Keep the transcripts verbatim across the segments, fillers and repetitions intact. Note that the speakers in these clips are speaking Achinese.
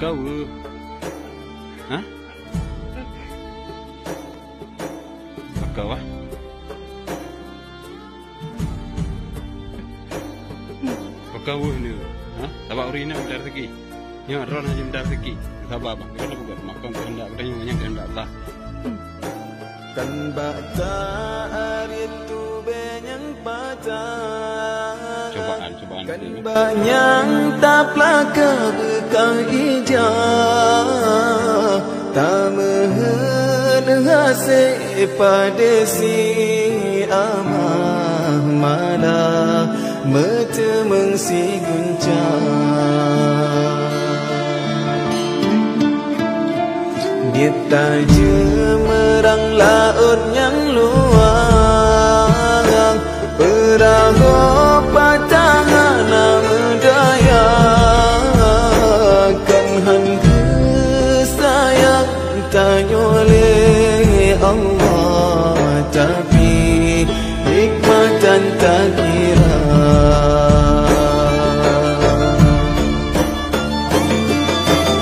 Gawe. Hah? Baka wah. Baka wah ni. Hah? Sabab ureueng inong mita rezeki. Nyoe droeneuh hana mita rezeki. Saba bah. Bukan apa bukan. Makan kehendak kita nyoe, nyan kehendak Allah. Kan bak tarit tubée nyang patah. Cobaan, cobaan. Kan bak nyang taplaka beukah ija. Tameuheun hase padé si amah malah. Meuteumeung sigunca. Biet tajeumeurang laôt nyang luwang, peurahô patah hana meudaya, kon han geusayang tanyoe lé Allah, tapi hikmah tan takira.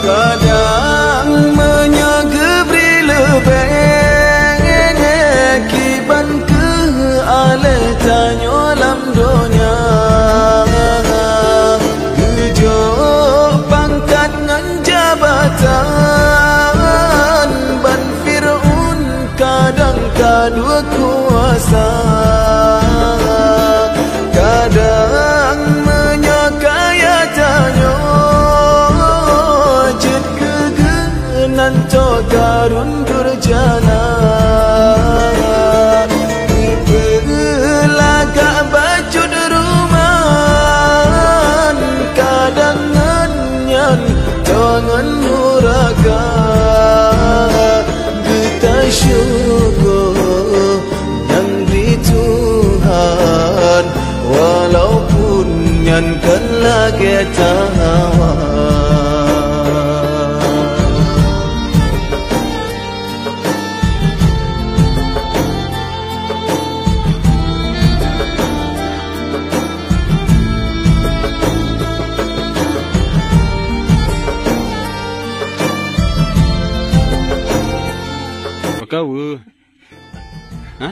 Kadang meunyoe geubri leubeh kiban keu aléh tanyoe lam donya, geujok pangkat ngon jabatan ban Fir'aun kadang ka dua kuasa. Kadang meunyoe kaya tanyoe jeuet keu geuh nan toh karun durjana. Ipeulagak bacut ruman kadang ngon nyan toh ngon nuraka. Geutasyukur nyang bri Tuhan, walaupun nyan kon lagée tawa. Baka wah. Hah?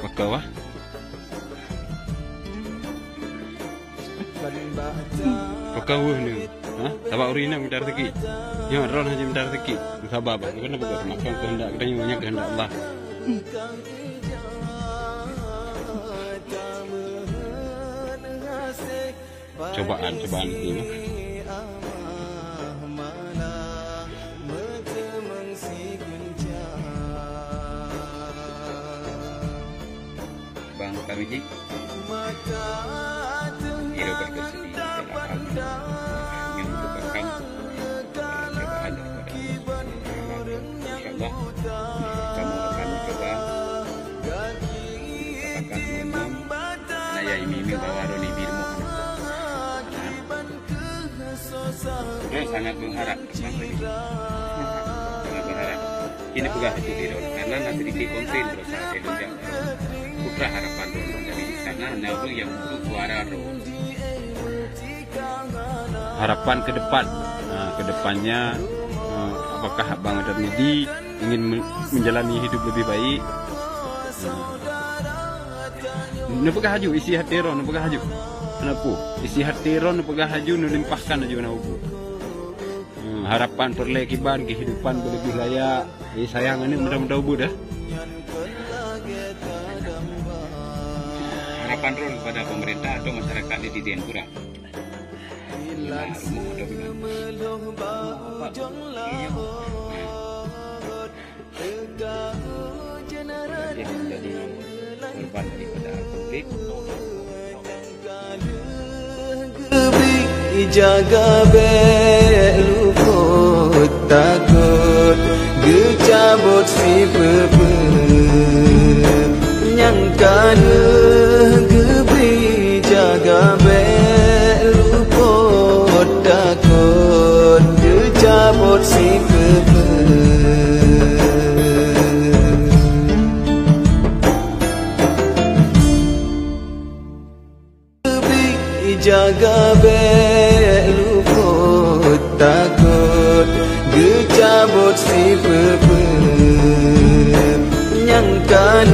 Baka wah. Baka wah ni. Hah? Sabab ureueng inong mita rezeki. Nyoe droeneuh hana mita rezeki. Saba bah. Bukan apa bukan. Makan kehendak kita nyoe, nyan kehendak Allah. Cobaan, cobaan itu. Bang Tarmizi, hidup bersedih dalam hal ini. Yang merupakan, eh, cobaan daripada Allah Subhanahu wa Taala. Insya Allah, kamu akan mencoba mendapatkan ilmu. Nah, ya, ini, ini bawa Roni di rumah. Nah. Saya sangat berharap, sangat berharap. Ini peugah untuk Ridho, karena na sedikit komplain terus saya, saya juga, eh, putra harapan Ridho dari sana, na ureueng nyang untuk suara Ridho. Harapan ke depan, ha, ke depannya, eh, apakah Abang Tarmizi ingin me-, menjalani hidup lebih baik? Ha. Neupeugah haju isi até droe, neupeugah haju. Kenapa? Isi até droe neupeugah haju, neulimpahkan haju na ubu. Hmm, harapan peureulée kiban keuhidupan beuleubeh layak. Eh, sayang aneuk muda-muda ubu dah. Harapan droe kepada pemerintah atau masyarakat di Dieng kurang. Nah, rumoh atau gimana? Jadi menjadi korban daripada konflik. Jaga bék lupot takot, geucabot sipeue-peue nyang ka deuh geubri. Jaga bék lupot takot, geucabot sipeue-peue. Jaga Ka bék luput takot, geucabot sipeue-peue nyang ka